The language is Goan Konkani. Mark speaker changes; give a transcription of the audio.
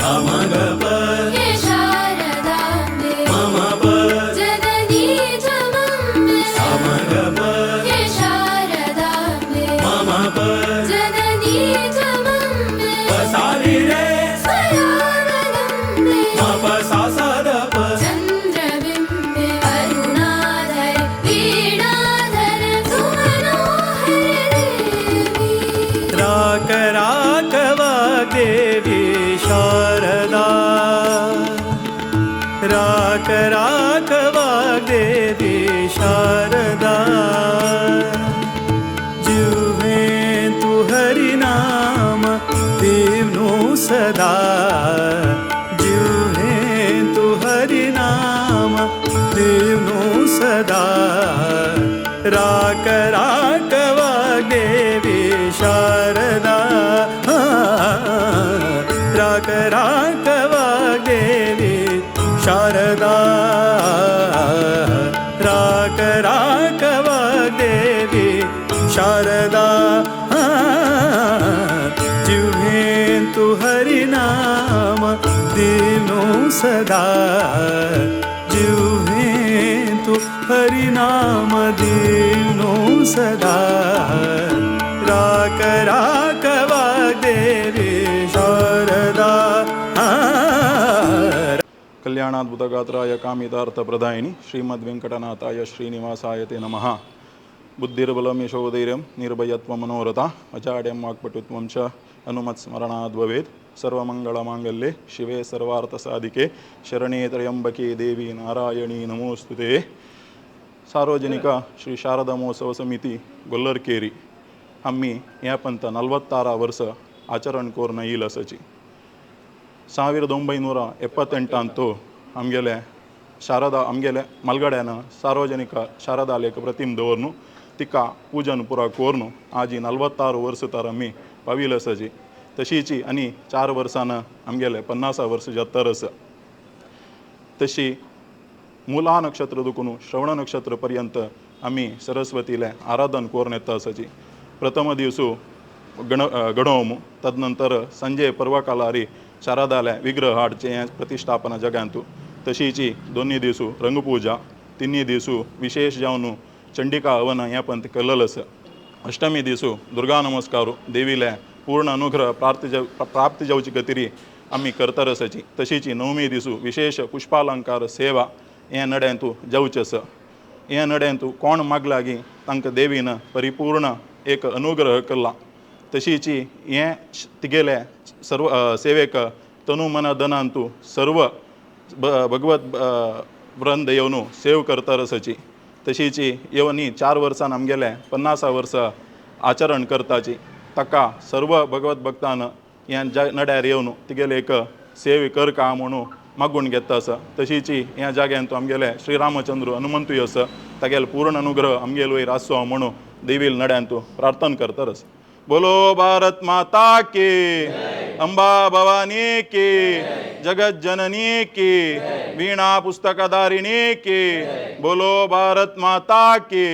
Speaker 1: हे शारदाम्बे जननी त्वमम्बे हे शारदाम्बे जननी त्वमम्बे स्वरावलम्बे चन्द्रबिम्बे अरुणाधर वीणाधर सुमनोहर देवी.
Speaker 2: राक राक वाग्देवी शारदा, राक राक वाग्देवी शारदा. जिव्हे तू हरिनाम देवनो सदा, जिव्हे तू हरिनाम देवनो सदा. राक राक वाग्देवी शारदा, राक राक वाग्देवी शारदा, राक राक वाग्देवी शारदा. जिव्हे तू हरिनाम दिनो सदा, जिव्हे तू हरिनाम दिनो सदा. राक राक वाग्देवी शारदा.
Speaker 3: ಕಲ್ಯಾಣಾದ್ಭುತಗಾತ್ರಾಯ ಕಾಮಿತಾರ್ಥಪ್ರದಾಯಿನಿ ಶ್ರೀಮದ್ವೆಂಕಟನಾಥಾಯ ಶ್ರೀನಿವಾಸಾಯ ತೇ ನಮಃ. ಬುದ್ಧಿರ್ಬಲಂ ಯಶೋಧೈರ್ಯಂ ನಿರ್ಭಯತ್ವ ಮನೋರಥ ಅಜಾಡ್ಯಂ ವಾಕ್ಪಟುತ್ವಂ ಚ ಹನುಮತ್ಸ್ಮರಣಾದ್ ಭವೇತ್. ಸರ್ವಮಂಗಳಮಾಂಗಲ್ಯೆ ಶಿವೆ ಸರ್ವಾರ್ಥ ಸಾಧಿಕೆ ಶರಣೇ ತ್ರ್ಯಂಬಕೆ ದೇವಿ ನಾರಾಯಣಿ ನಮೋಸ್ತುತೆ. ಸಾರ್ವಜನಿಕ ಶ್ರೀ ಶಾರದಾ ಮಹೋತ್ಸವ ಸಮಿತಿ ಗೊಲ್ಲರ್ಕೇರಿ आमी ह्या पंथ 46 वर्स आचरण करून येयल आसाची. 1978 आमगेले शारदा आमगेले मालगड्यान सार्वजनिक शारदालेक प्रतिम दवरनु तिका पूजन पुरा करून आजी 46 वर्स तर आमी पाविल आसाची. तशीची आनी 4 वर्सान आमगेले 50 वर्स जात्तर आसा. तशी मुला नक्षत्र दुखून श्रवण नक्षत्र पर्यंत आमी सरस्वतीले आराधन करून येता आसाची. प्रथम दिवसू गण गणोम, तदनंतर संजय पर्वकालारी शारदाले विग्रह हाडचे हें प्रतिष्ठापना जगांतू. तशीची दोन्ही दिवसू रंगपूजा, तिन्ही दिवसू विशेष जावन चंडिका हवन हें पंथ केल्लें आसा. अष्टमी दिवसू दुर्गा नमस्कार देवीले पूर्ण अनुग्रह प्राप्त जावची खातीर आमी करतर आसाची. तशीची नवमी दिवसू विशेष पुष्पालंकार सेवा हें नड्यांतू जावचें आसा. हें नड्यांतू कोण मागलागी तांकां देवीन परिपूर्ण एक अनुग्रह केला. तशीची हें तिगेले सर्व सेवेक तनु मन धनांतू सर्व भगवत वृंद येवन सेव करतर आसाची. तशीची येवनी 4 वर्सान आमगेले 50 वर्सां आचरण करताची. ताका सर्व भगवत भक्तान ह्या नड्यार येवन तिगेले एक सेवे कर का म्हणून मागून घेता आसा. तशीची ह्या जाग्यांत आमगेले श्रीरामचंद्र हनुमंतूय आसा, तागेले पूर्ण अनुग्रह आमगेले वयर आसचो म्हणून देवील नड्यांतू प्रार्थना करतर आसा. बोलो भारत माता की, अंबा भवानी की, जगत जननी की, वीणा पुस्तकधारिणी की, बोलो भारत माता की.